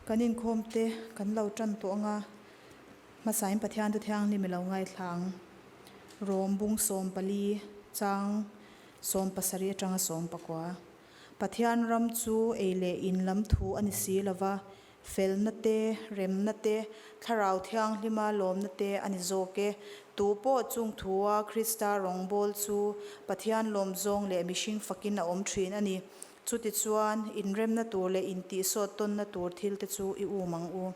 Kan inkhawm te kan lo tan tawh anga hmasain Pathian thu thianghlim i lo ngaithla ang. Rom bung 14 chang 17 atanga 19. Pathian ram chu ei leh in lam thu a ni si lova, felna te, remna te, thlarau thianghlima lawmna te a ni zawk e. Tu pawh chung thua Krista rawngbâwl chu Pathian lawmzawng leh mihring fakin a awm ṭhîn a ni. Chutichuan, inremna tûr leh intihsawt tawnna tûr thilte chu i ûm ang u.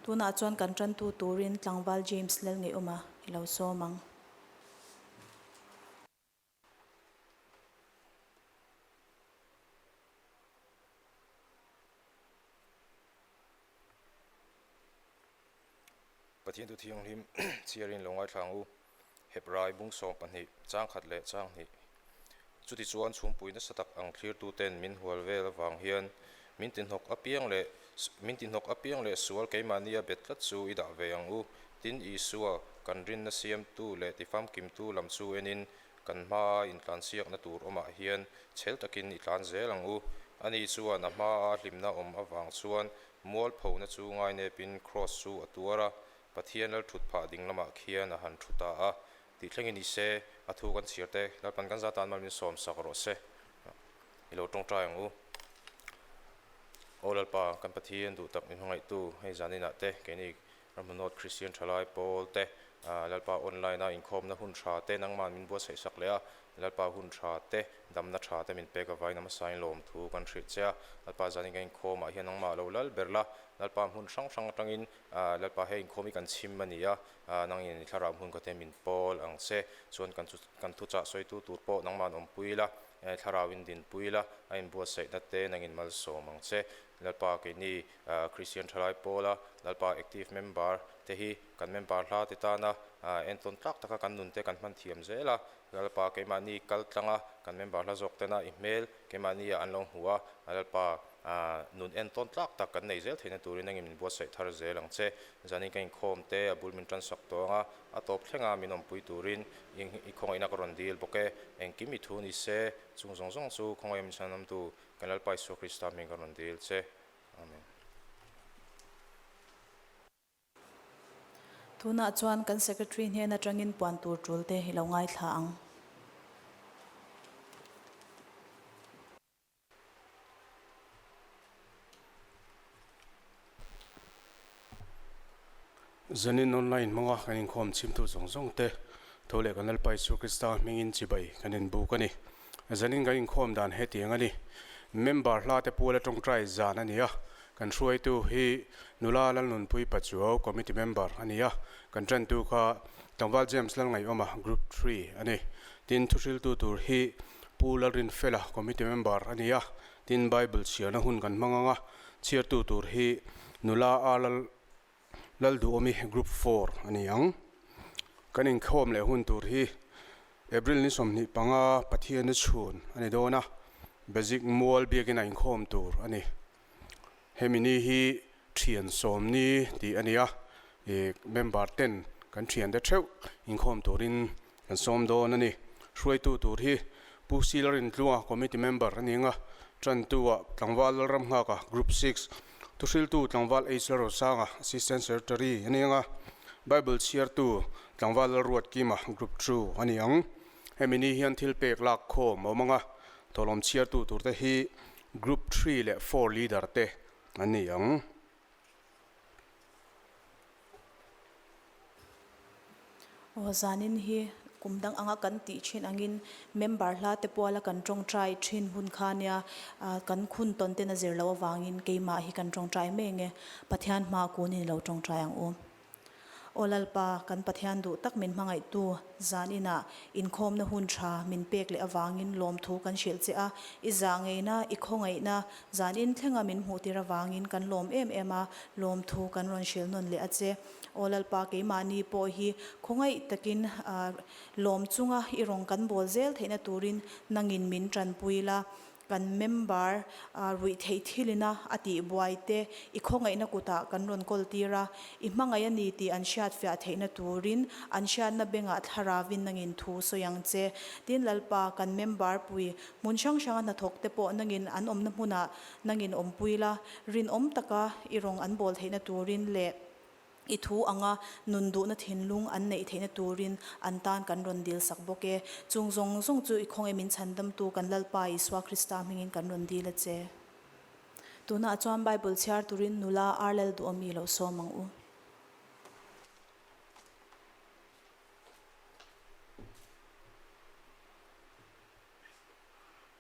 Tûnah chuan kan ṭantu tûrin tlangvâl James Lalngeihawma i lo sâwm ang. Pathian thu thianghlim chhiarin lo ngaithla ang u. Hebrai bung 12, chang khat leh chang hnih. Chutichuan chhungpui nasa tak ang thlirtuten min hual vel avang hian min tihnawk apiang leh min tihnawk apiang leh sual keimahnia bet tlat chu i dah ve ang u. Tin, Isua kan rinna siamtu leh tifamkimtu lam chu enin kan hmaa intlansiakna tur awmah hian chhel takin i tlan zel ang u. Ani chuan a hmaa hlimna awm avang chuan mualphona chu ngainepin kraws chu a tuar a, Pathian lal thut phah ding lamah khian a han thu ta a. Tih thlengin ni se, a thu kan chhiar te, Lalpan kan zatan mal min sawm sak rawh se. I lo tawngtai ang u. Aw Lalpa, kan Pathian duh tak min hmangaihtu, hei zaninah te keini Ramhnunaut Kristian Thalai Pawl te, Lalpa online a inkhawmna hun tha te nangman min buatsaih sak leh a, Lalpa hun tha te, damna tha te min pek avain a hmasain lawmthu kan hrilh che a. Lalpa zanin kan inkhawmah hian nangmah lo lal ber la, Lalpa hmun hrang hrang atangin Lalpa hei inkhawm hi kan chhim a ni a, nangin i thlarau hmun kha te min pawl ang che, chuan kan kan thuchah sawitu tur pawh nangman awmpui la, thlarauin dinpui la, a inbuatsaihna te nangin malsawm ang che. Lalpa keini Kristian Thalai Pawla Lalpa Active Member te hi kan member hla te tana entawn tlak taka kan nun te kan hman thiam zel a, Lalpa keimahni kal tlanga kan member hla zawk tena i hmel keimahni ah an lo hmu a, Lalpa nun entawn tlak tak kan nei zel theihna turin engin min buatsaih thar zel ang che. Zanin ka inkhawm te a bul min tan sak tawh ang a, a tawp thlenga min awmpui turin i khawngaihna ka rawn dil bawk e. Engkim i thu ni se, chung zawng zawng chu khawngaih min chhanamtu Kan Lalpa Isua Krista hming ka rawn dil che. Amen. Tunah chuan kan Secretary hnen atangin puan tur tul te i lo ngaithla ang. Zanin online hmanga kan inkhawm chhimtu zawng zawng te tho leh kan Lalpa Isua Krista hmingin chibai kan inbuk a ni. Zanin kan inkhawm dan hetiang a ni. Member hla te puala tawngtai zan a ni a, kan hruaitu hi Nula Lalnunpui Pachuau committee member a ni a, kan tantu kha Tlangval James Lalngaihawma group three a ni. Tin, thuhriltu tur hi Pu Lalrinfela committee member a ni a, tin Bible chhiarna hun kan hmang ang a, chhiartu tur hi Nula A Lal Lalduhawmi Group four a ni ang. Kan inkhawm leh hun tur hi April ni 25 Pathianna chhun a ni dawn a, Basic Mual biakin a inkhawm tur a ni. Hemi ni hi thian sawm ni tih a ni a, ih member ten kan thiante theuh inkhawm turin kan sawm dawn a ni. Hruaitu tur hi Pu Silarintlunga Committee Member a ni ang a, Tantu-ah Tlangval Lalramnghaka Group six, Thuhriltu Tlangval H Lalrosanga Assistant Secretary a ni ang a, Bible chhiartu Tlangval Lalruatkima Group two a ni ang. Hemi ni hian thil pek lak khawm a awm ang a, thawhlawm chhiartu turte hi Group three leh four leader te an ni ang. Aw zanin hi kum dang anga kan tih thin angin member hla te puala kan tawngtai thin hun kha nia kan khun tawn ten a zir loh avangin keimah hi kan tawngtai mai ange Pathian hma kunin ilo tawngtai ang u. Aw Lalpa kan Pathian duh tak min hmangaihtu zan inah inkhawmna hun tha min pek leh avangin lawmthu kan hrilh che a, i zah ngeina i khawngaihna Zanin thlenga min hmuh tir avangin kan lawm em em a, lawmthu kan rawn hrilh nawn leh a che. Aw Lalpa, keimahni pawh hi khawngaih takin lawm chunga i rawn kan bawl zel theihna turin nangin min tanpui la. Kan member ruih theih thilina a tih buai te i khawngaihna kutah kan rawn kawl tir a, i hmangaih a ni tih an hriat fiah theihna turin an hriatna bengah thlaravin nangin thu sawi ang che. Tin, Lalpa, kan member pui hmun hrang hranga hnathawk te pawh nangin an awmna hmunah nangin awmpui la, rinawm taka i rawng an bawl theihna turin leh I thu anga nun duhna thinlung an neih theihna turin an tan kan rawn dil sak bawk e. Chung zawng zawng chu i khawnge min chhandamtu kan Lalpa Isua Krista hmingin kan rawn dil a che. Tunah chuan Bible chhiar turin nula Arlel duhawmi lo sawm ang u.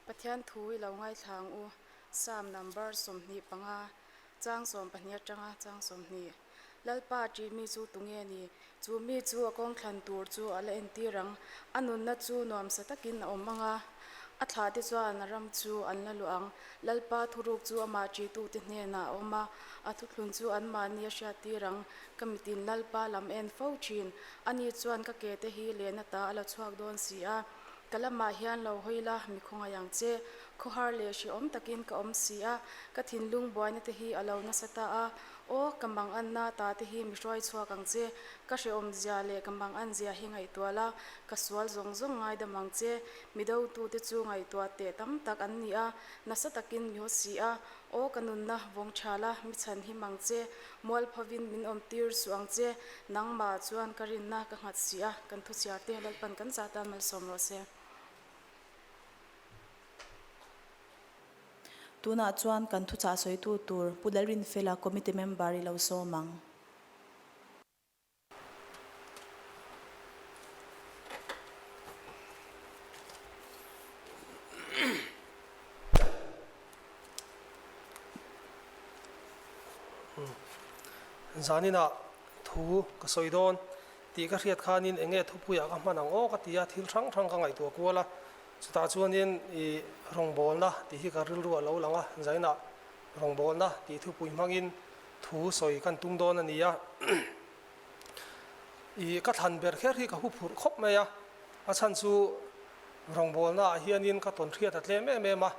Pathian thu i lo ngaithla ang u. Psalm number 25 chang 12 atanga chang 20. Lalpa ṭih mi chu tunge ni? Chu mi chu a kawng thlan tur chu a la entir ang. A nunna chu nuamsa takin a awm ang a, a thlahte chuan a ram chu an la luah ang. Lalpa thuruk chu amah ṭihtute hnenah a awm a, a thuthlun chu anmahni a hriattir ang. Ka mitin Lalpa lam en fo ṭhin. Ani chuan ka ke te hi lehna ta a la chhuak dawn si a. Ka lamah hian lo hawi la, mi khawngaih ang che. Khawhar leh hrehawm takin ka awm si a, ka thinlung buaina te hi a lo nasa ta a. Aw, ka mang anna ta te hi mi hruai chhuak ang che. Ka hrehawm zia leh ka mang an zia hi ngaihtuah la, ka sual zawng zawng ngaidam ang che. Mi dotute chu ngaihtuah teh tam tak an ni a, nasa takin mi haw si a. Aw ka nunna vawng tha la, mi chhan him ang che, mualphovin min awm tir suh ang che, nangmah chuan ka rinna ka nghat si a, kan thuchhiar te Lalpan kan zah tan malsawm rawh se. Tunah chuan kan thuchah sawitu tur Pu Lalrinfela Committee Member i lo sawm ang. Zaninah thu ka sawi dawn tih ka hriat khanin eng nge thupuiah ka hman ang aw ka ti a, thil hrang hrang ka ngaihtuah kual a, chutah chuanin ih rawngbawlna tih hi ka rilru a lo lang a, zainah rawngbawlna tih thupui hmangin Thu sawi kan tum dawn a ni a, i ka thlan ber kher hi ka hu phurh khawp mai a, a chhan chu rawngbawlna ah hianin ka tawn hriat a tlem em em a,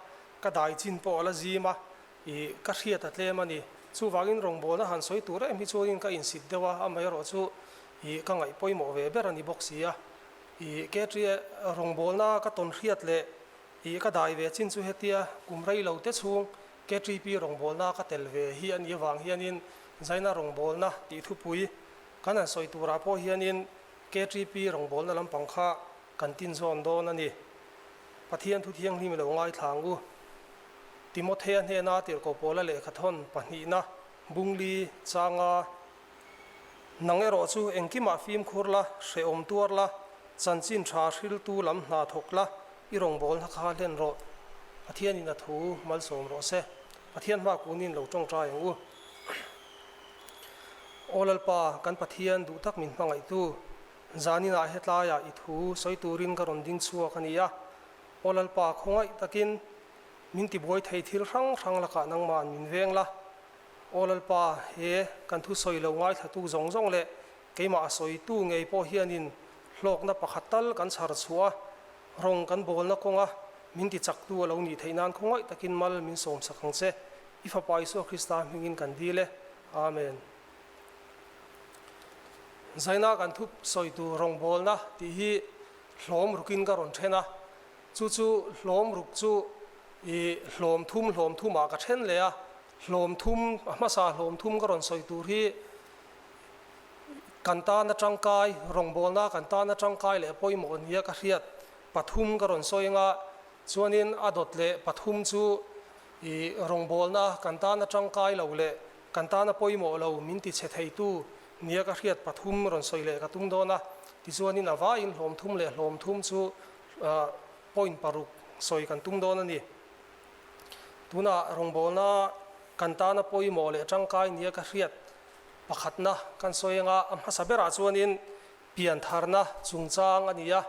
ka dai chin pawh a la zim a, i ka hriat a tlem a ni. Chuvangin rawngbawlna han sawi tur em hi chuanin ka insit deuh a, amaherawh chu i ka ngaih pawimawh ve ber a ni bawk si a. I Ketrie rawngbawlna ka tawn hriat leh i ka dai ve chin chu hetia kum rei lo te chhung KTP rawngbawlna ka tel ve hi a nih avang hianin Zaina rawngbawlna tih thupui kan han sawi turah pawh hianin KTP rawngbawlna lampang kha kan tin zawn dawn a ni. Pathian thu thianghlim i lo ngaithla ang u. Timothea hnena tirhkoh pawla lehkhathawn pahnihna bungli changa nang erawh chu engkimah fimkhur la, hrehawm tuar la, chanchin tha hriltu lam hna thawk la, I rawngbawlna kha hlen rawh. Pathianin a thu malsawm rawh se. Pathian hma kunin lo tawngtai ang u. Aw Lalpa, kan Pathian duh tak min hmangaihtu, zaninah hetlaiah i thu sawi turin ka rawn ding chhuak a ni a. Aw Lalpa, khawngaih takin min tibuai thei thil hrang hrang lakah nangma'n min veng la. Aw Lalpa, he kan thu sawi lo ngaithlatu zawng zawng leh keimah a sawitu ngei pawh hianin hlawkna pakhat tal kan chhar chhuah a, Rawng kan bawlna kawnga min ti chaktu a lo nih theih nan khawngaih takin mal min sawmsak ang che. I Fapa Isua Krista hmingin kan dil e. Amen. Zaina kan thup sawi tur rawngbawlna tih hi hlawm rukin ka rawn then a. Chu chu hlawm ruk chu i hlawm thum hlawm thumah ka then leh a. Hlawm thum, a hmasa hlawm thum ka rawn sawi tur hi Kan tana tangkai, rawngbawlna kan tana tangkai leh pawimawh nia ka hriat pathum ka rawn sawi anga, chuanin a dawt leh pathum chu i rawngbawlna kan tana tangkai lo leh kan tana pawimawh lo min ti chhe theitu nia ka hriat pathum rawn sawi leh ka tum dawn a, tichuanin a vaiin hlawm thum leh hlawm thum chu point paruk sawi kan tum dawn a ni. Tunah rawngbawlna kan tana pawimawh leh tangkai nia ka hriat Pakhatna kan sawi anga a hmasa berah chuanin piantharna chungchang a ni a.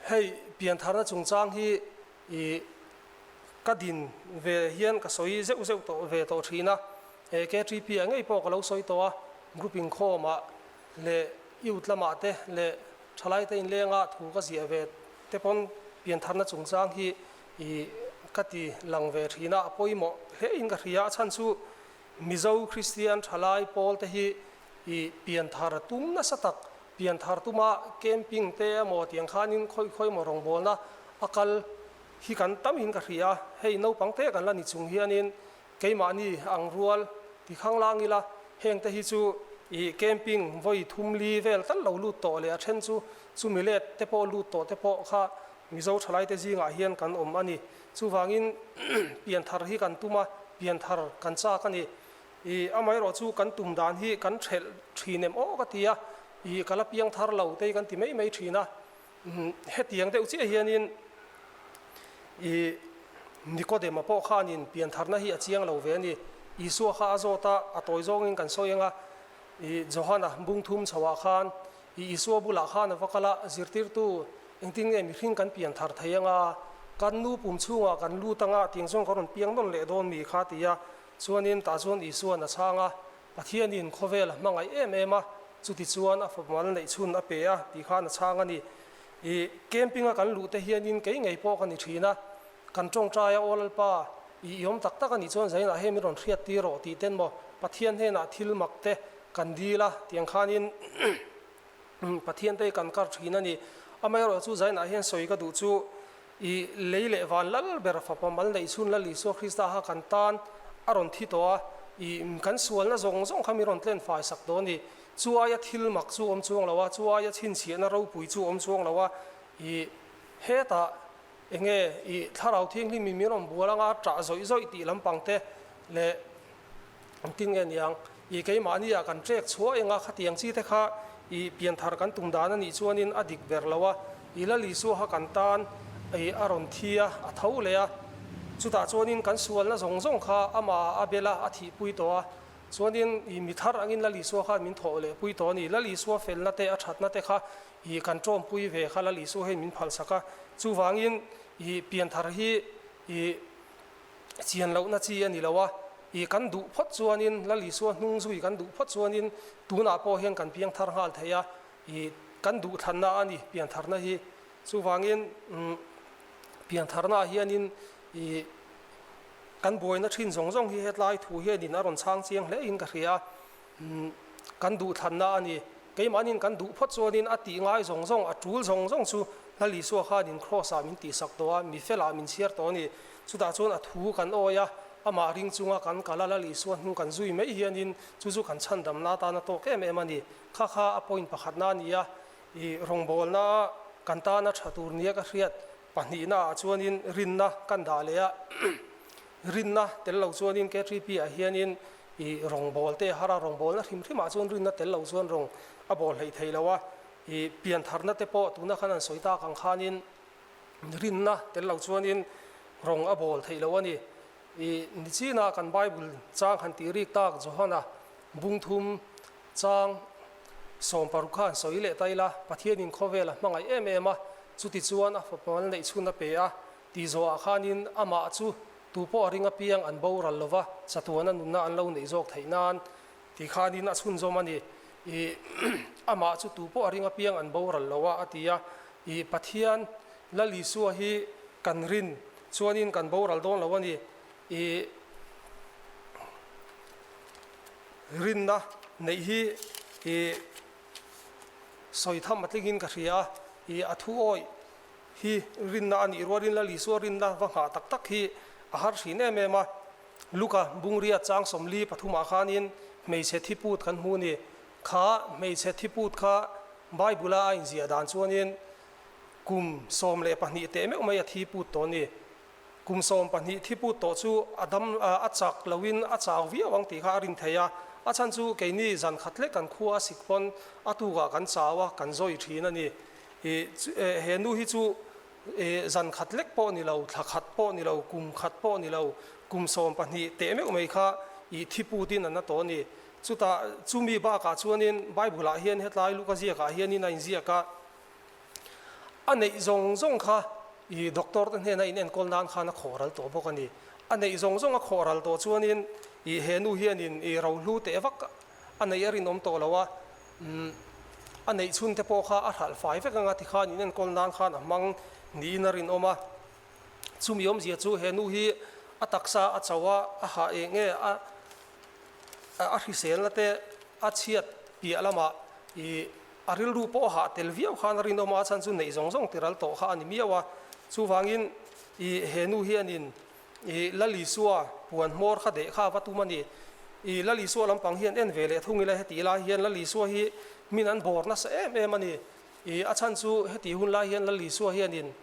Hei piantharna chungchang hi i ka din ve hian ka sawi zeuh zeuh tawh ve tawh thin a. He KTP ah ngei pawh ka lo sawi tawh a, group inkhawmah leh youth lamah te leh thalaite inlengah thu ka ziah ve te pawn. piantharna chungchang hi i ka ti lang ve thin a, a pawimawh hle in ka hria. A chhan chu Mizo Kristian thalai pawl te hi i pianthar tum nasa tak, pianthar tuma camping te emaw tiang khanin khawi khawi emaw rawngbawlna a kal hi kan tam in ka hria. Hei naupang te kan la ni chung hianin Keimahni ang rual ti khang lang ila, heng te hi chu i camping vawi thum li vel tal lo lut tawh leh a then chu chumi let te pawh lut tawh te pawh kha Mizo thalai te zingah hian kan awm a ni. Chuvangin pianthar hi kan tum a, pianthar kan chak a ni. I amaherawh chu kan tum dan hi kan thelh thin em aw ka ti a, i ka la piangthar lo te hi kan ti mai mai thin a. Hetiang deuh chiah hianin i Nikodema pawh khanin piantharna hi a chiang lo ve a ni. Isua kha a zawt a, a tawi zawngin kan sawi ang a, i Johana bung thum chhoah khan i Isua bulah khan a va kal a, zirtirtu engtin nge mihring kan pianthar thei ang a, kan nu pum chhungah kan lut ang a, tiang chuan ka rawn piang nawn leh dawn mi kha ti a, chuanin tah chuan Isua'n a chhang a, Pathianin khawvel a hmangaih em em a, chutichuan a fapmal neih chhun a pe a tih khan a chhang a ni. I camping-a kan luh te hianin kei ngei pawh ka ni thin a, kan tawngtai a, Aw Lalpa, i i awm tak tak a nih chuan zainah hian min rawn hriat tir rawh tih ten maw Pathian hnenah thil mak te kan dil a tiang khanin Pathian te hi kan kar thin a ni. Amaherawhchu chu zainah hian sawi ka duh chu I lei leh van lal ber fapa mal neih chhun Lal Isua Krista kha kan tan a rawn thi tawh a, i kan sualna zawng zawng kha min rawn tlen fai sak tawh a ni. Chu aia thil mak chu awm chuang lo a, chu aia chhinchhiahna ropui chu awm chuang lo a, i hetah enge i Thlarau Thianghlim in min rawn bual anga ṭah zawih zawih tih lampang te leh engtin nge niang i keimahni ah kan ṭek chhuah enga khatiang chi te kha i pianthar kan tum dan a nih chuanin a dik ber lo a, i Lal Isua kha kan tan i a rawn thi a, a tho leh a, chutah chuanin kan sualna zawng zawng kha amah a bel a, a thihpui tawh a, chuanin i mi thar angin Lal Isua khan min thawh leh pui tawh a ni. Lal Isua felna te a thatna te kha i kan ṭawmpui ve kha Lal Isua hian min phalsak a, chuvangin i pianthar hi i Chian lohna chi a ni lo a, i kan duh phawt chuanin Lal Isua hnung zui kan duh phawt chuanin tunah pawh hian kan piang thar nghal thei a, i kan duh thlanna a ni pian tharna hi. Chuvangin pian tharnaah hianin i kan buaina thin zawng zawng hi hetlai thu hianin a rawn chhang chiang hle in ka hria a, kan duh thlanna a ni. Keimahnin kan duh phawt chuanin a tih ngai zawng zawng, a tul zawng zawng chu Lal Isua khanin Kraws-ah min tihsak tawh a, mi felah min chhiar tawh a ni. Chutah chuan a thu kan awi a, amah ring chunga kan kal a, Lal Isua hnu kan zui mai hianin chu chu kan chhandamna atan a tawk em em a ni. Kha kha a point pakhatna a ni a, i rawngbawlna kan tana tha tur nia ka hriat pahnihnaah chuanin rinna kan dah leh a, rinna tel lo chuanin KTP-ah hianin I rawngbâwl te har a, rawngbâwlna hrim hrimah chuan rinna tel lo chuan rawng a bâwl hleih thei lo a. I piantharna te pawh tuna khan an sawi tak ang khanin rinna tel lo chuanin rawng a bâwl theih lo a ni. I nichina kan Bible chang han tih rik tak Johana bungthum chang 16 kha han sawi leh ta ila, Pathianin khawvel a hmangaih em em a, chuti chuan a fapmal neih chhun a pe a, Tih zawhah khanin amah chu tu pawh a ring apiang an boral lo va, chatuana nunna an lo neih zawk theih nan tih khanin a chhunzawm a ni. I amah chu tu pawh a ring apiang an boral lo a, a ti a. I Pathian Lal Isua hi kan rin chuanin kan boral dawn lo a ni. I rinna neih hi i sawi tham a tlingin ka hria a, i a thu awih Hi rinna a nih rualin Lal Isua rinna va nghah tak tak hi a har hrin em em a. Luka Bungria chang 43 ah khanin hmeichhe thiput kan hmu ni. Kha hmeichhe thiput kha Bible a a inziah dan chuanin kum 12 teh meuh mai a thiput tawh ni. Kum 12 thiput tawh chu a dam a chak loin a chau viau ang tih kha a rin thei a. A chhan chu keini zan khat lek kan khua a sik pawn a tukah kan chau a, kan zawi thin a ni. I he nu hi chu zan khat lek pawh ni lo, thla khat pawh ni lo, kum khat pawh ni lo, kum 12 teh meuh mai kha i thi putin an na tawh a ni. Chutah chumi bakah chuanin Bible-ah hian hetlai Luka ziakah hianin a inziak a, a neih zawng zawng kha i doctor te hnena in enkawl nan khan a khawh ral tawh bawk a ni. A neih zawng zawng a khawh ral tawh chuanin i he nu hianin i rohlu teh vak a neih a rinawm tawh lo a, A neih chhun te pawh kha a hralh fai vek anga tikhan in enkawl nan khan a hmang niin a rinawm a. Chumi awmzia chu he nu hi a taksa a chauh a, a hah eng nge a a hriselna te a chhiat piah lamah ih a rilru pawh a hah tel viau khan a rinawm a, a chhan chu neih zawng zawng tiral tawh kha a ni miau a. Chuvangin ih he nu hianin ih Lal Isua puan hmawr kha deh kha a va tum a ni. Ih Lal Isua lampang hian en ve leh thung ila heti lai hian Lal Isua hi min an bawr nasa em em a ni. Ih a chhan chu heti hun lai hian Lal Isua hianin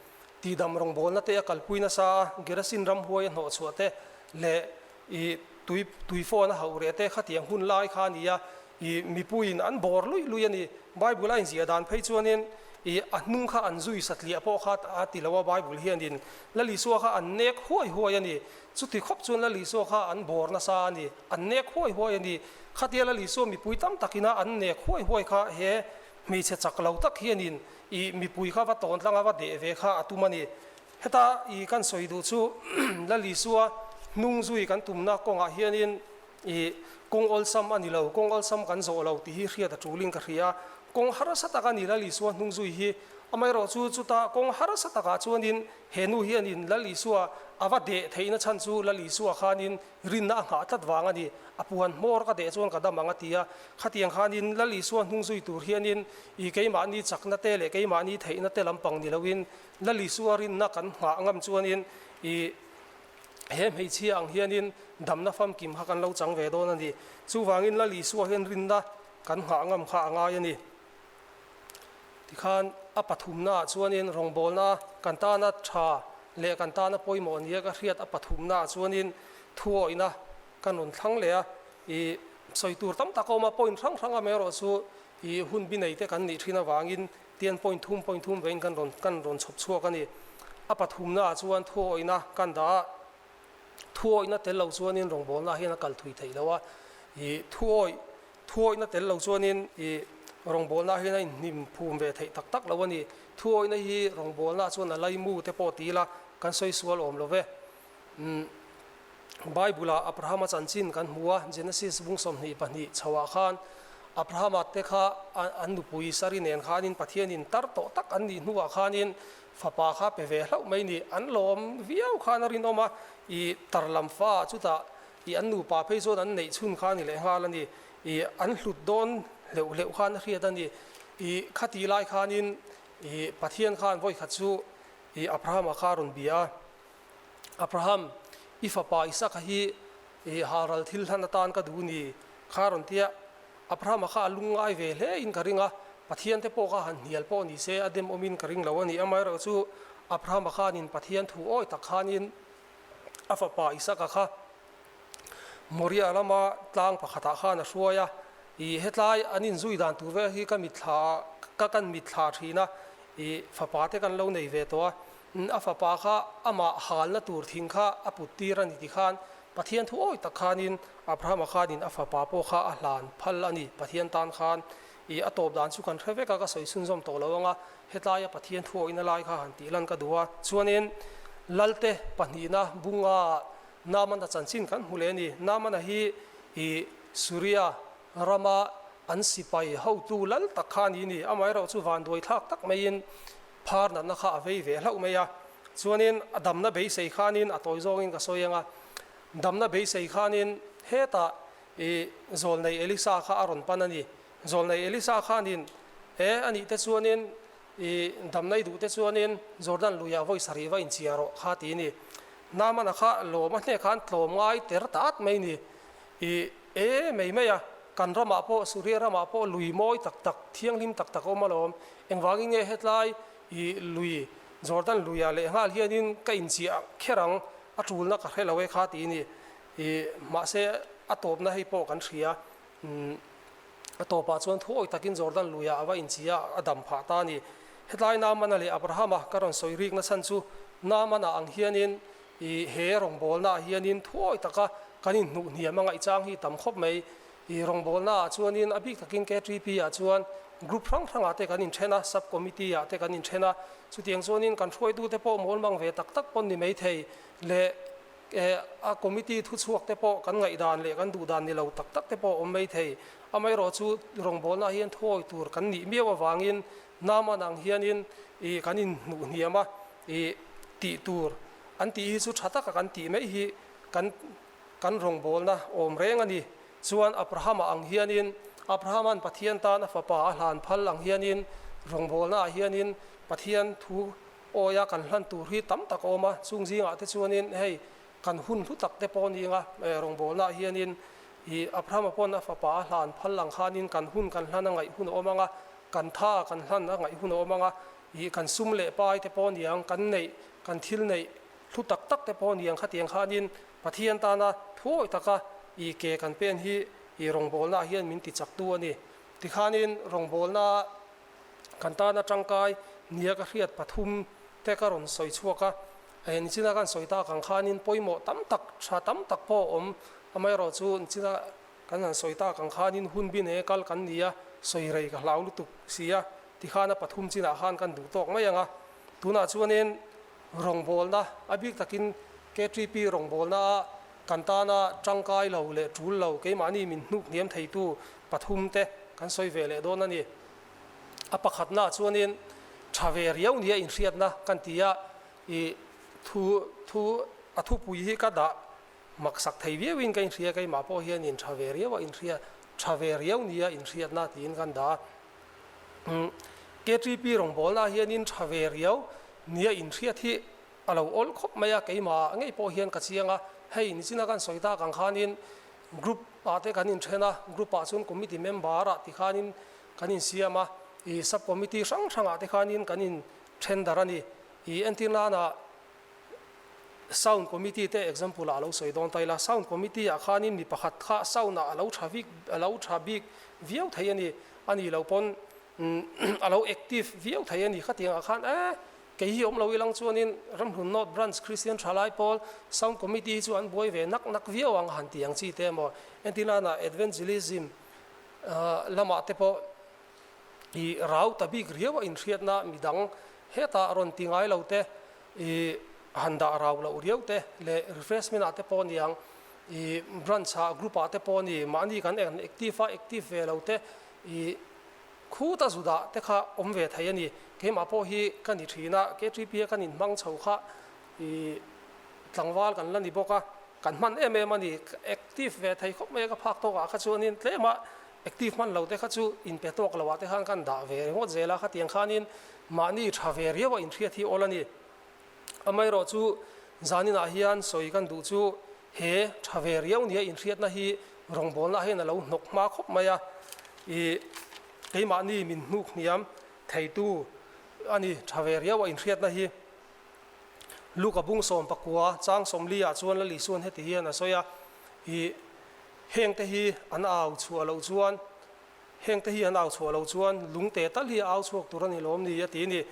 Tihdam rawngbawlna te a kalpui nasa a, Gerasin ramhuai a hnawhchhuah te leh ih tui tui phone a hauh reh te khatiang hun lai kha a ni a, ih mipuiin an bawr luih luih a ni. Bible a inziah dan phei chuanin ih a hnung kha an zui satliah pawh kha a ti lo a, Bible hianin Lal Isua kha an nek huai huai a ni. Chuti khawp chuan Lal Isua kha an bawr nasa a ni, an nek huai huai a ni. Khatia Lal Isua mipui tam takina an nek huai huai kha he hmeichhe chak lo tak hianin I mipui kha va tawn tlanga va deh ve kha a tum a ni. Heta i kan sawi duh chu Lal Isua hnung zui kan tumna kawngah hianin i kawng awlsam a ni lo, kawng awlsam kan zawh lo tih hi hriat a tulin ka hria. Kawng harsa tak a ni Lal Isua hnung zui hi. Amaherawhchu chuta kawng harsa takah chuanin he nu hianin Lal Isua a va deh theihna chhan chu Lal Isua khanin Rinna a nghah tlat vang a ni. A puan hmawr ka deh chuan ka dam ang a ti a. Khatiang khanin Lal Isua hnung zui tur hianin i keimahni chakna te leh keimahni theihna te lampang ni loin Lal Isua rinna kan nghah ngam chuanin i he hmeichhia ang hianin damna famkim kha kan lo chang ve dawn a ni. Chuvangin Lal Isua hian rinna kan nghah ngam kha a ngai a ni. Tikhan a pathumnaah chuanin rawngbawlna kan tana tha leh kan tana pawimawh nia ka hriat a pathumnaah chuanin thuawihna kan rawn thlang leh a, ih sawi tur tam tak a awm a, point hrang hrang amaherawh chu ih hun bi nei te kan nih thin avangin tian point thum point thum vein kan rawn kan rawn chhawp chhuak a ni. A pathumnaah chuan thuawihna kan dah a, thuawihna tel lo chuanin rawngbawlna hian a kal thui theih lo a, ih thuawih Thuawihna tel lo chuanin i rawngbawlna hian a inhnim phum ve theih tak tak lo a ni. Thuawihna hi rawngbawlna chuan a laimu te pawh ti ila kan sawi sual awm lo ve. Bible-ah Abrahama chanchin kan hmu a, Genesis bung 22 chhoah khan Abrahama te kha an nupui Sari nen khanin Pathianin tar tawh tak an nih hnuah khanin fapa kha pe ve hlauh mai ni. An lawm viau khan a rinawm a, i tar lam fa chutah I an nupa phei chuan an neih chhun kha a ni leh nghal a ni. I an hlut dawn hleuh hleuh khan a hriat a ni. I khati lai khanin i Pathian khan vawikhat chu i Abrahama kha a rawn bia a, Abraham, i fapa Isaka hi i halral thil hlan atan ka duh ni kha a rawn ti a. Abrahama kha a lungngai ve hle in ka ring a, Pathian te pawh kha han hnial pawh ni se a dem awmin ka ring lo a ni. Amaherawhchu Abrahama khanin Pathian thu awi tak khanin a fapa Isaka kha Moria lama tlang pakhatah khan a hruai a, ih hetlai an inzui dan tur vel hi ka mitthla ka kan mitthla thin a, ih fapa te kan lo nei ve tawh a, a fapa kha amah halna tur thing kha a put tir a ni ti khan Pathian thu awi tak khanin Abrahama khanin a fapa pawh kha a hlan phal a ni Pathian tan khan ih a tawp dan chu kan hre vek a ka sawi chhunzawm tawh lo ang a, Hetlaia Pathian thuawihna lai kha han tih lan ka duh a, chuanin Lalte pahnihna bunga Naamana chanchin kan hmu leh a ni. Naamana hi i Suria rama an sipai hotu lal tak kha a ni ni. Amaherawh chu vanduai thlak tak maiin phar natna kha a vei ve hlauh mai a. Chuanin a damna beisei khanin a tawi zawngin ka sawi ang a, damna beisei khanin hetah i zawlnei Elisa kha a rawn pan a ni. Zawlnei Elisa khanin, E, a nih te chuanin, i damna i duh te chuanin Jordan luiah vawi sarih va inchhia rawh kha ti ni. Naamana kha lawm a hnek khan tlawm ngai ter ta at mai ni. I e mai mai a, kan ramah pawh, Suria ramah pawh lui mawi tak tak, thianghlim tak tak a awm alawm. Engvangin nge hetlai i lui, Jordan luiah lehnghal hianin ka inchiah kher ang, a tulna ka hre lo e kha ti ni. I mahse a tawpna hei pawh kan hria. A tawpah chuan thuawi takin Jordan luiah a va inchi a, a dam phah ta a ni. Hetlai Naamana leh Abrahama ka rawn sawi rikna chhan chu Naamana ang hianin i he rawngbawlnaah hianin thuawi taka kan inhnuh hniam a ngaihchang hi tam khawp mai. I rawngbawlnaah chuanin a bik takin KTP-ah chuan group hrang hrangah te kan inthen a, sub committee-ah te kan inthen a, chutiang chuanin kan hruaitute pawh mawlmang ve tak tak pawn ni maithei leh A committee thuchhuak te pawh kan ngaihdan leh kan duhdan ni lo tak tak te pawh a awm mai thei. Amaherawh chu rawngbawlna hian thuawi tur kan nih miau avangin Naman ang hianin ih kan inhnuh hniam a. I tih tur an tih hi chu tha taka kan tih mai hi kan kan rawngbawlna awm reng a ni. Chuan Abrahama ang hianin, Abrahama'n Pathian tan a fapa a hlan phal ang hianin, rawngbawlnaah hianin Pathian thu awia kan hlan tur hi tam tak a awm a, chung zingah te chuanin hei kan hun hlu tak te pawh ni anga rawngbawlnaah hianin i Abrahama pawn a fapa a hlan phal ang khanin kan hun kan hlan a ngaih hun a awm ang a, kan tha kan hlan a ngaih hun a awm ang a, i kan sum leh pai te pawh ni ang, kan neih, kan thil neih hlu tak tak te pawh ni ang khatiang khanin Pathian tana thuawi taka i ke kan pen hi i rawngbawlnaah hian min tichaktu a ni. Tikhanin rawngbawlna kan tana tangkai nia ka hriat pathum te ka rawn sawi chhuak a, hei nichina kan sawi tak ang khanin pawimawh tam tak, tha tam tak pawh a awm. Amaherawhchu nichina kan han sawi tak ang khanin hun bi ne kal kan ni a, sawi rei ka hlau lutuk si a, tikhana pathum chinah khan kan duh tawk mai ang a. Tunah chuanin rawngbawlna, a bik takin KTP rawngbawlna a kan tana tangkai lo leh tul lo keimahni min hnuk hniam theitu pathum te kan sawi ve leh dawn a ni. A pakhatnaah chuanin tha ve riau nia inhriatna kan ti a, i thu thu a thupui hi ka dah maksak thei viauin ka inhria keimah pawh hianin tha ve riau a inhria tha ve riau nia inhriatna tiin kan dah a. KTP rawngbawlnaah hianin tha ve riau nia inhriat hi a lo awl khawp mai a, keimah ngei pawh hian ka chiang a, hei nichina kan sawi tak ang khanin group ah te kan inthen a, group ah chuan committee member ah ti khanin kan insiam a, ih sub committee hrang hrang ah te khanin kan inthen dar a ni, ih entir nana sound committee te example ah a lo sawi dawn ta ila, sound committee ah khanin mi pakhat kha sound ah a lo tha vik a lo tha bik viau thei a ni, a nih loh pawn a lo active viau thei a ni khatiang ah khan eh Kei hi awm lo ilang chuanin Ramhlun North Branch Christian Thalai Pawl Sound Committee hi chu an buai ve nak nak viau ang han ti ang chi te emaw entirnana Adventurism lamah te pawh i rau ta bik riau a inhriatna midang hetah rawn ti ngai lo te i han dah rau loh riau te leh refreshment ah te pawh niang i branch ah group ah te pawh ni mahni kan active a active ve lo te i Khuta Judah te kha awm ve thei a ni. Keimah pawh hi ka ni thin a, KTP a kan inhmang chho kha i tlangval kan la ni bawk a, kan hman em em a ni. Active ve thei khawp mai a, ka phak tawkah kha chuanin tlema active hman lo te kha chu inpe tawk loah te khan kan dah ve ringawt zel a, khatiang khanin mahni tha ve riau a inhriat hi awl a ni. Amaherawhchu zaninah hian sawi kan duh chu he tha ve riau nia inhriatna hi rawngbawlna hian a lo hnawk hma khawp mai a, ih keimahni min hnuk hniam theitu a ni tha ve riau a inhriatna hi. Luka bung 19 chang 40 ah chuan Lali chuan heti hian a sawi a, ih hengte hi an au chhuah loh chuan Hengte hi an au chhuah lo chuan lungte tal hi a au chhuak tur a ni lawm ni a ti ni.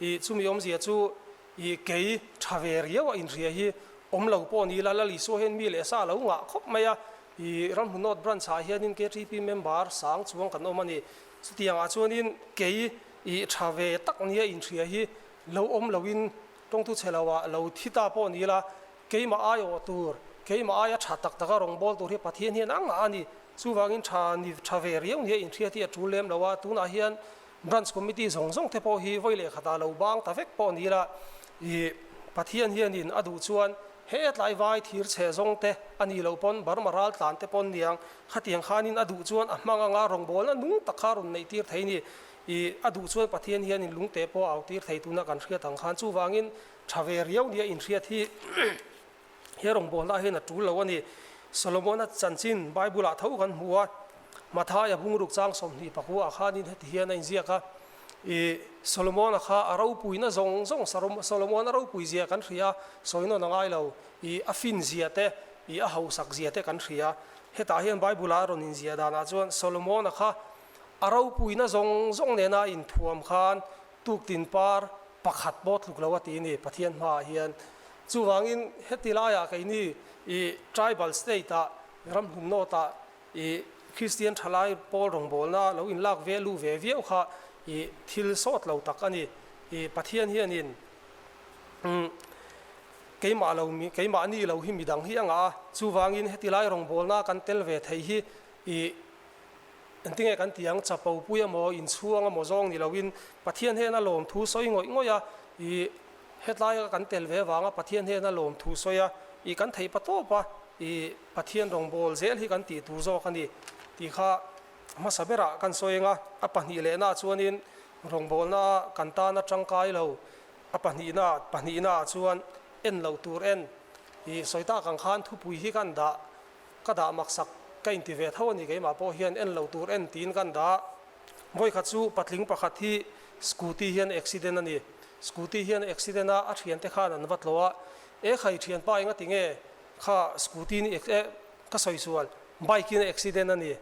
I chumi awmzia chu i kei tha ve riau a inhria hi awm lo pawh ni ila Lal Isua hian mi leh sa a lo ngah khawp mai a. I Ramhnu North Branch ah hianin KTP member sang chuang kan awm a ni. Chutiangah chuanin kei i tha ve tak nia inhria hi lo awm loin tawngtu chhe lo ah lo thi ta pawh ni ila keimah aiawh tur, keimah aia tha tak taka rawngbâwl tur hi Pathian hian a ngah a ni. Chuvangin tha ni tha ve riau nia inhriat hi a tul lem lo a, tunah hian Branch Committee zawng zawng te pawh hi vawi leh khatah lo bang ta vek pawh ni ila, ih Pathian hianin a duh chuan he tlaivai thir chhe zawng te a nih loh pawn Burma ral tlan te pawn niang khatiang khanin a duh chuan a hmang anga rawngbawlna nung tak kha rawn neih tir thei ni. Ih a duh chuan Pathian hianin lungte pawh a au tir thei tuna kan hriat ang khan chuvangin tha ve riau nia inhriat hi He rawngbawlna hian a tul lo a ni. Solomona chanchin Bible-ah tho kan hmu a, Mathaia bungruk chang 24 ah khanin heti hian a inziak a, I Solomona kha a ropuina zawng zawng Solomona ropui zia kan hria a, sawi nawn a ngai lo, I a fin zia te, I a hausak zia te kan hria. Hetah hian Bible-ah a rawn inziah danah chuan Solomona kha a ropuina zawng zawng nena a inthuam khan Tuktin par pakhat pawh tluk lo a ti ni Pathian hmaah hian. Chuvangin heti laiah keini i tribal state ah ramhlum nawt ah i Kristian thalai pawl rawngbawlna lo inlak ve luh ve viau kha i thil sawt lo tak a ni. I Pathian hianin keimah lo keimahni lo hi midang hi a ngah a, chuvangin heti lai rawngbawlna kan tel ve thei hi i Engtinge kan ti ang, chapo pui emaw, inchhuang emaw zawng ni loin Pathian hian a lawmthu sawi ngawih ngawih a, ih, Hetlaia kan tel ve avanga Pathian hnena lawmthu sawi a, i kan theih pa tawp a, i Pathian rawngbâwl zel hi kan tih tur zawk a ni tih kha hmasa berah kan sawi eng a. A pahnihlehnah chuanin rawngbâwlna kan tana tangkai lo, a pahnihna pahnihnaah chuan en loh tur en i sawi tak ang khan thupui hi kan dah ka dah maksak ka inti ve tho a ni keimah pawh hian en loh tur en tiin kan dah. Vawikhat chu patling pakhat hi scooty hian accident a ni. Scooty hian accident a, a thiante khan an va tlawh a, E khai thianpa enga ti nge kha scooty ni e ka sawi sual, bike in accident a ni.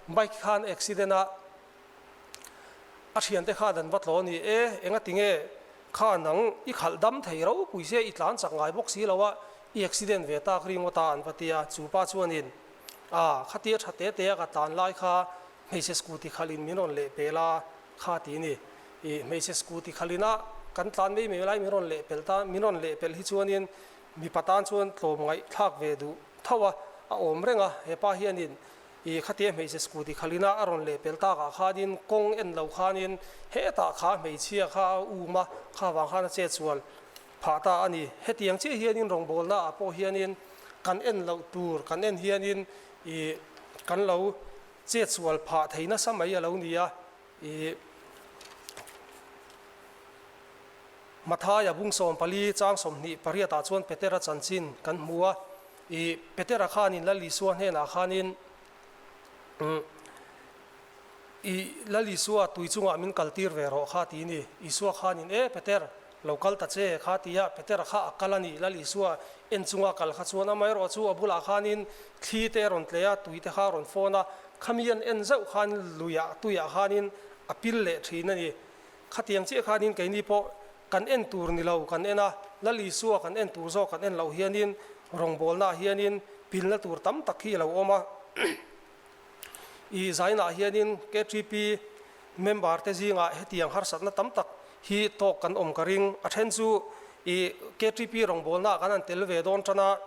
Bike khan accident a, a thiante khan an va tlawh a ni. E enga ti nge kha nang i khalh dam thei ropui sia i tlan chak ngai bawk si lo a, i accident ve tak ringawt a an va ti a. Chu pa chuanin a khatia tha te te a ka tlan lai kha Hmeichhe scooty khalhin min rawn leh pel a, kha ti ni. I hmeichhe scooty khalhin a kan tlan mai mai lai min rawn leh pel ta, min rawn leh pel hi chuanin mipa tan chuan tlawm ngaihthlak ve duh tho a, a awm reng a. He pa hianin i khatia hmeichhe scooty khalhin a a rawn leh pel takah khanin kawng en lo khanin hetah kha hmeichhia kha a um a, kha vang khan a chet sual phah ta a ni. Hetiang chiah hianin rawngbawlna ah pawh hianin kan en loh tur kan en hianin i kan lo Chet sual phah thei nasa mai a lo ni a, i Mathaia bung 14 chang 28 ah chuan Petera chanchin kan hmu a, i Petera khanin Lal Isua hnenah khanin i Lal Isua tui chungah min kaltir ve rawh kha ti ni, Isua khanin e Peter lo kal ta che kha ti a, Petera kha a kal a ni, Lal Isua en chunga kal kha chuan amaherawh chu a bulah khanin thli te a rawn tleh a, tui te kha a rawn fawn a, khami an en zauh khan luiah tuiah khanin a pil leh thin a ni. Khatiang chiah khanin keini pawh kan en tur ni lo kan en a, Lal Isua kan en tur zawk kan en loh hianin rawngbawlnaah hianin pilna tur tam tak hi a lo awm a. I zainah hianin KTP member te zingah hetiang harsatna tam tak hi tawk kan awm ka ring. A then chu i KTP rawngbawlnaah kan han tel ve dawn tan a,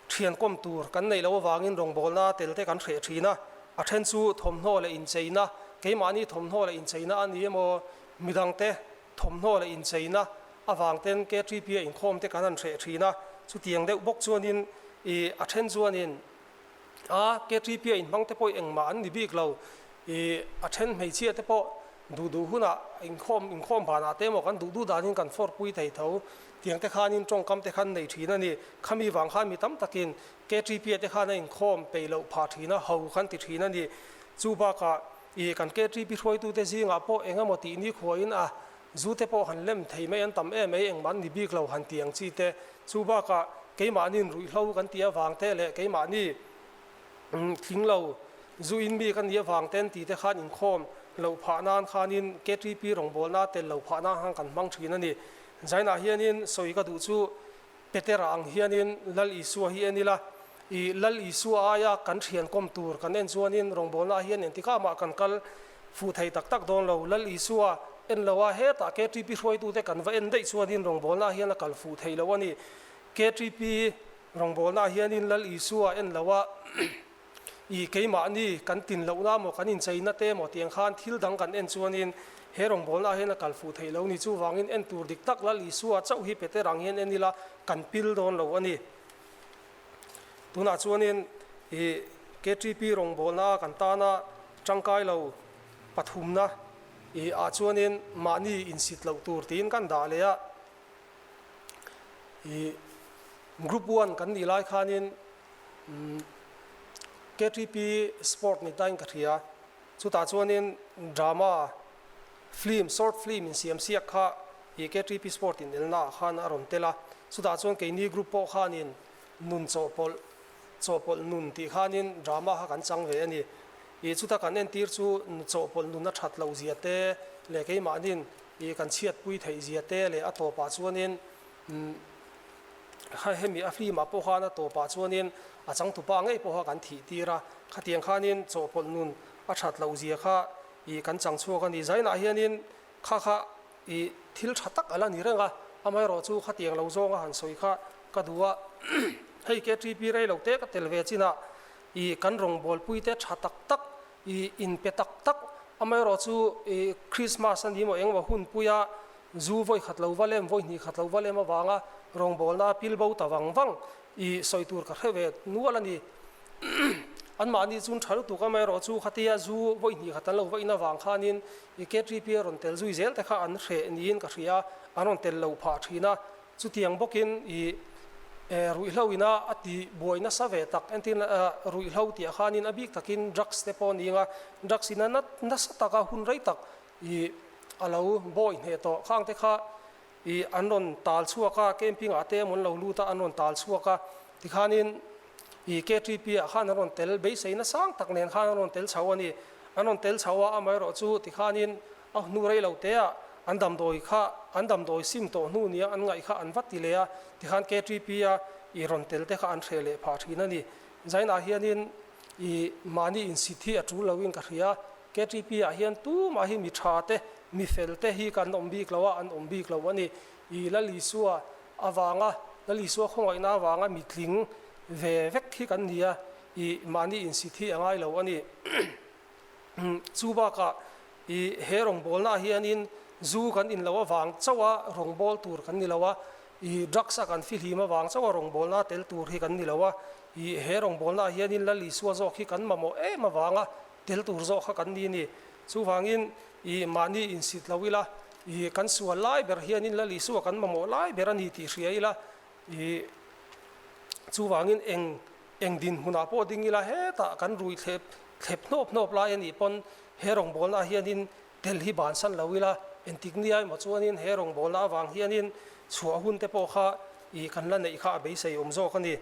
thian kawm tur kan neih loh avangin rawngbawlna tel te kan hreh thin a. A then chu thawmhnaw leh incheina, keimahni thawmhnaw leh incheina a ni emaw, midangte thawmhnaw leh incheina avang ten KTP a inkhawm te kan han hreh thin a. Chutiang deuh bawk chuanin i a then chuanin A, KTP a inhmang te pawh engmah an ni bik lo. I a then hmeichhia te pawh duh duh hunah inkhawm inkhawm banah te emaw kan duh duh danin kan fork pui thei tho. Tiang te khanin tawngkam te khan nei thin a ni. Khami vang khan mi tam takin KTP a te khan a inkhawm peih loh phah thin a, ho kan ti thin a ni. Chu bakah i kan KTP hruaitute zingah pawh eng emaw tih nikhuain a Zu te pawh han lem thei mai an tam em mai, engmah an ni bik lo han ti ang chi te. Chu bakah keimahniin ruihhlo kan tih avang te leh keimahni tling lo zu in mi kan nih avang ten ti te khan inkhawm loh phah nan khanin KTP rawngbawlna tel lo phah nan khan kan hmang thin a ni. Zainah hianin sawi ka duh chu Petera ang hianin Lal Isua hi en ila, i Lal Isua aia kan thian kawm tur kan en chuanin rawngbawlnaah hian engtikah mah kan kal fuh thei tak tak dawn lo. Lal Isua en lo a, hetah KTP hruaitute kan va en daih chuanin rawngbawlnaah hian a kal fuh thei lo a ni. KTP rawngbawlnaah hianin Lal Isua en lo a, I keimahni kan tin lohna maw, kan incheina te maw tiang khan thil dang kan en chuanin he rawngbawlnaah hian a kal fuh theih lo ni. Chuvangin en tur dik tak Lal Isua chauh hi Peter ang hian en ila kan pil dawn lo a ni. Tunah chuanin i KTP rawngbawlna kan tana tangkai lo pathumna i ah chuanin mahni insit loh tur tiin kan dah leh a. I Group one kan nih lai khanin KTP sport ni tain ka hria. Chutah chuanin drama film, short film insiam siak kha i KTP sport in elna ah khan a rawn tel a. Chutah chuan keini group pawh khanin nun chawhpawlh, chawhpawlh nun tih khanin drama kha kan chang ve a ni. I chuta kan entir chu chawhpawlh nun a that loh zia te leh keimahnin i kan chhiatpui theih zia te leh a tawpah chuanin Kha hemi a film ah pawh khan a tawpah chuanin a changtupa ngei pawha kan thih tir a, khatiang khanin chawhpawlh nun a that loh zia kha ih kan chang chhuak a ni. Zainah hianin kha kha ih thil tha tak a la ni reng a, amaherawh chu khatiang lo zawnga han sawi kha ka duh a. Hei KTP rei lo te ka tel ve chinah ih kan rawngbawlpui te tha tak tak ih inpe tak tak amaherawh chu ih Christmas a ni maw engemaw hunpuia. Zu vawi khat lo va lem, vawi hnih khat lo va lem avanga rawngbawlna pil bo ta vang vang i sawi tur ka hre ve nual a ni. Anmahni chun tha lutuk amaherawh chu khatia zu vawi hnih khat an lo va in avang khanin i KTP a rawn tel zui zel te kha an hreh niin ka hria a, an rawn tel lo phah thin a. Chutiang bawkin i ruihhlo ina a ti buai nasa ve tak, entirna ruihhlo tih ah khanin a bik takin drugs te pawh a ni ang a, drugs ina nasa taka hun rei tak i a lo bawi hneh tawh khang te kha i an rawn tal chhuak a, camping ah te emaw an lo lut a, an rawn tal chhuak a, tikhanin i KTP ah khan an rawn tel beiseina sang tak nen khan an rawn tel chho a ni. An rawn tel chho a, amaherawh chu tikhanin a hnu rei lo te ah an damdawi kha an damdawi sim tawh hnu nia an ngaih kha an va ti leh a, tikhan KTP a i rawn tel te kha an hreh leh phah thin a ni. Zainah hianin i mahni insit hi a tul loin ka hria. KTP ah hian tumah hi mi tha te, mi fel te hi kan awm bik lo a, an awm bik lo a ni. I Lal Isua avanga, Lal Isua khawngaihna avanga mi tling ve vek hi kan ni a, i mahni insit hi a ngai lo a ni. Chu bakah i he rawngbawlna ah hianin zu kan in lo avang chauh a rawngbâwl tur kan ni lo a, i drugs a kan fihlim avang chauh a rawngbawlna tel tur hi kan ni lo a, i he rawngbawlna ah hianin Lal Isua zawk hi kan mamawh em avanga tel tur zawk kha kan ni ni. Chuvangin i mahni insit lo ila, i kan sual lai ber hianin Lal Isua kan mamawh lai ber a ni tih hria ila, i chuvangin eng eng dinhmunah pawh ding ila hetah kan rui thlep thlep hnawp hnawp lai a nih pawn he rawngbawlna hianin tel hi bansan lo ila, entik nia emaw chuanin he rawngbawlna avang hianin chhuah hun te pawh kha i kan la neih kha a beisei awm zawk a ni.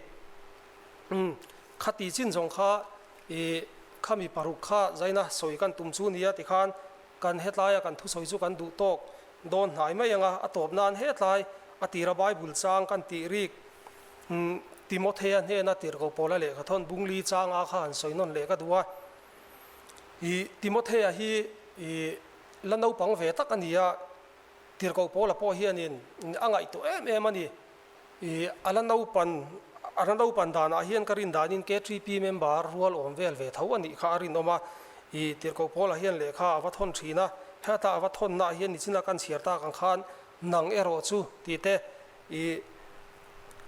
Umm khati chin zawng kha i khami paruk kha zaina sawi kan tum chu nia tikhan kan hetlaia kan thusawi chu kan duh tawk dawn hnai mai anga a tawp nan hetlai a tira Bible chang kan tih rik umm Timothea hnena tirhkoh pawla lehkha thawn bungli changa kha han sawi nawn leh ka duh a. I Timothea hi i la naupang ve tak a ni a, tirhkoh pawla pawh hianin a ngaihtuah em em a ni. I a la naupan a la naupan danah hian ka rin danin KTP member rual awm vel ve tho a nih kha a rinawm a. I tirhkoh pawlah hian lehkha a va thawn thin a, heta a va thawnnaah hian nichina kan chhiar tak ang khan nang erawh chu tih te i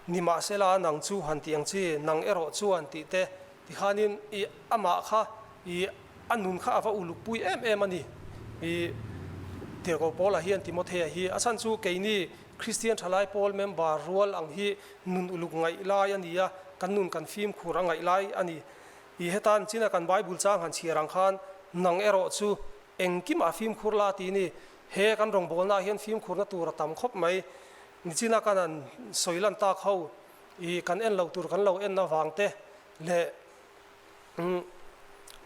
nimahsela nang chu han tih ang chi, nang erawh chuan tih te tikhanin i amah kha i a nun kha a va uluk pui em em a ni. I tirhkoh pawlah hian Timothea hi a chhan chu keini Kristian thalai pawl member rual ang hi nun uluk ngaih lai a ni a, kan nun kan fimkhur a ngaih lai a ni. I hetan china kan Bible chang han chhiar ang khan nang erawh chu engkimah fimkhur la tih ni. He kan rawngbawlnaah hian fimkhurna tur a tam khawp mai. Nichina kan han sawi lan tak ho i kan en lo tur kan lo en avang te leh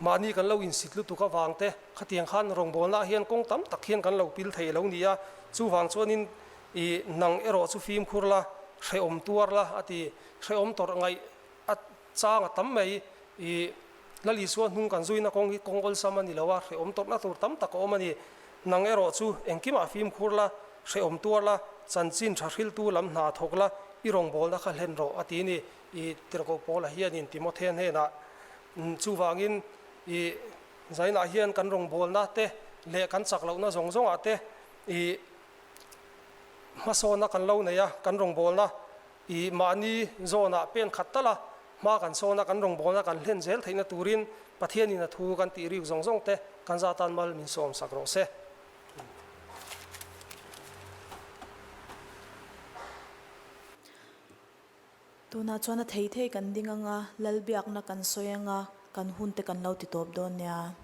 Mahni kan lo insit lutuk avang te khatiang khan rawngbawlnaah hian kawng tam tak hian kan lo pil thei lo ni a, chuvang chuanin i nang erawh chu fimkhur la, hrehawm tuar la a ti. Hrehawm tawrh ngaih a chang a tam mai. I Lal Isua hnung kan zuina kawng hi kawng awlsam a ni lo a, hrehawm tawrhna tur tam tak a awm a ni. Nang erawh chu engkimah fimkhur la, hrehawm tuar la, chanchin tha hriltu lam hna thawk la, i rawngbawlna kha hlen rawh a ti ni. I tirhkoh Paula hianin Timothea hnenah, Chuvangin i zainah hian kan rawngbawlna te leh kan chak lohna zawng zawngah te i hmasawnna kan lo nei a, kan rawngbawlna i mahni zawnah pen khat tal a, hma kan sawn a, kan rawngbawlna kan hlen zel theihna turin Pathianin a thu kan tih rik zawng zawng te kan za tan mal min sawm sak rawh se. Tunah chuan a thei thei kan ding anga, Lalbiakna kan sawi anga, kan hun te kan lo ti tawp dawn nia.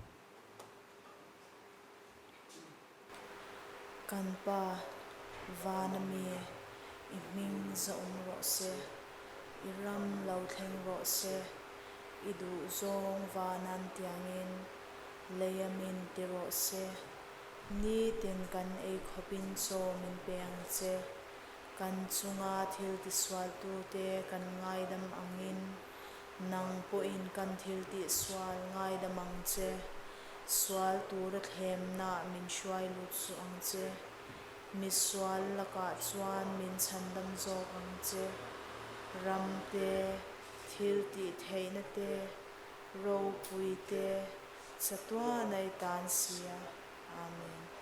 Kan Pa, Vana mi, i hming zahawm rawh se, i ram lo thleng rawh se, i duh zawng vanan tiangin lei a min ti rawh se, nitin kan ei khawpin chaw min pe ang che. Kan chunga thil tisualtute kan ngaidam angin, nang pawhin kan thil tihsual ngaidam ang che. Sual tura thlemnah min hruai lut suh ang che. Misual lakah chuan min chhandam zawk ang che. Ram te, thil tihtheihna te, ropui te, chatuan a i tan sia. Amen.